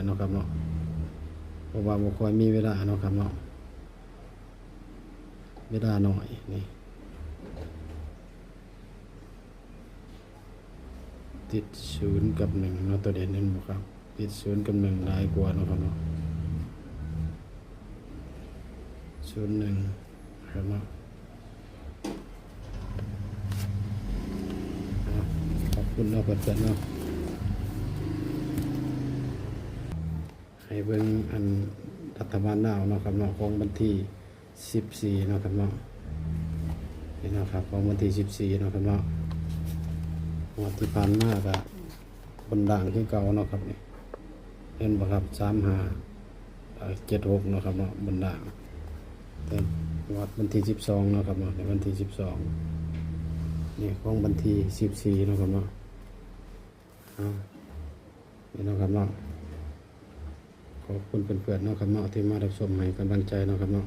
ເນາະຄັບເນາະ ເພາະວ່າບໍ່ຄ່ອຍມີເວລາເນາະຄັບເນາະ ເວລາໜ້ອຍນີ້ ຕິດສູນກັບໜຶ່ງເນາະ ຕົວເດັ່ນເຫັນບໍ່ຄັບ ຕິດສູນກັບໜຶ່ງຫຼາຍກວ່າເນາະຄັບເນາະ ສູນໜຶ່ງ ເຫັນເນາະ ຂອບຄຸນເນາະເພື່ອນໆເນາະ ໃຫ້ເບິ່ງອັນລັດຖະບານລາວເນາະຄັບເນາະ ຂອງວັນທີສິບສີ່ເນາະຄັບເນາະ ນີ້ເນາະຄັບ ຂອງວັນທີສິບສີ່ເນາະຄັບເນາະ ງວດທີ່ຜ່ານມາກະບົນລ່າງຄືເກົ່າເນາະຄັບນີ້ ເຫັນບໍ່ຄັບ ສາມຫ້າ ເອີ ເຈັດຫົກເນາະຄັບເນາະ ບົນລ່າງ ແຕ່ງວດວັນທີສິບສອງເນາະຄັບເນາະ ໃນວັນທີສິບສອງ ນີ້ຂອງວັນທີສິບສີ່ເນາະຄັບເນາະ ເອົາ ນີ້ເນາະຄັບເນາະ ຂອບຄຸນເພື່ອນໆເນາະຄັບເນາະ ທີ່ມາຮັບຊົມໃຫ້ກຳລັງໃຈເນາະຄັບເນາະ